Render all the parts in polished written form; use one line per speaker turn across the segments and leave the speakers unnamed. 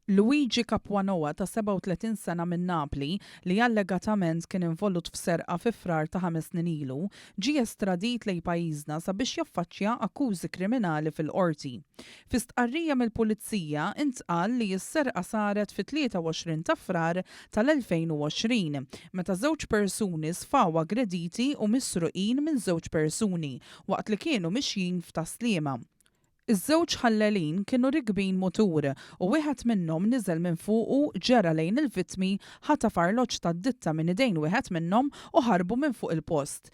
Luigi Capuanoa ta' 37 sena minn Napli, li allegatament kien involut f'serqa fi Frar ta' ħames snin ilu, ġie estradit lejn pajjiżna sabiex jaffaċċja akkużi kriminali fil-Qorti. Fi stqarrija mill-Pulizija intqal li s-serqa saret fit-23 ta' Frar tal-2020, meta żewġ persuni sfaw aggrediti u misruqin minn żewġ persuni waqt li kienu mixjin f'Tas-Sliema. Iż-żewġ ħallelin kienu rikbin mutur u wieħed minnhom niżel minn fuqu, ġera lejn il-vittmi, ħataf arloġġ tad-ditta minn idejn wieħed minnhom u ħarbu minn fuq il-post.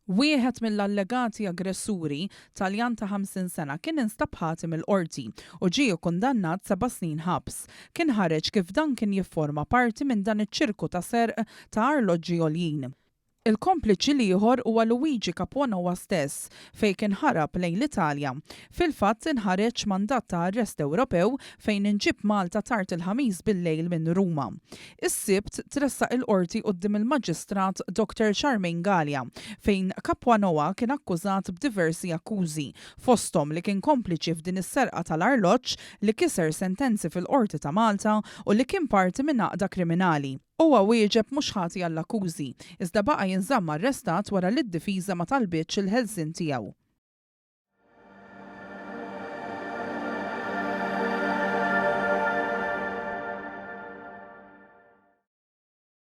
Wieħed mill-allegati aggressuri, Taljan ta' 50 sena kien instab ħati mill-Qorti u ġie kkundannat seba' snin ħabs. Kien ħareġ kif dan kien jifforma parti minn dan iċ-ċirku ta' serq ta' arloġġi għoljin. Il-kompliċi l-ieħor huwa Luigi Capuanoa stess, fejn kien ħarab lejn l-Italja. Fil-fatt inħareġ mandat ta' arrest Ewropew fejn inġieb Malta tard il-Ħamis bil-lejl minn Ruma. Is-Sibt tressaq il-Qorti quddiem il-Maġistrat Doctor Charmaine Galea fejn Capuanoa kien akkużat b'diversi akkużi, fosthom li kien kompliċi f'din is-serqa tal-arloġġ, li kiser sentenzi fil-Qorti ta' Malta u li kien parti minn għaqda kriminali. Huwa wieġeb mhux ħati għall-akkużi, iżda baqa' jinżamm arrestat wara li d-difiża ma talbitx il-ħelsien tiegħu.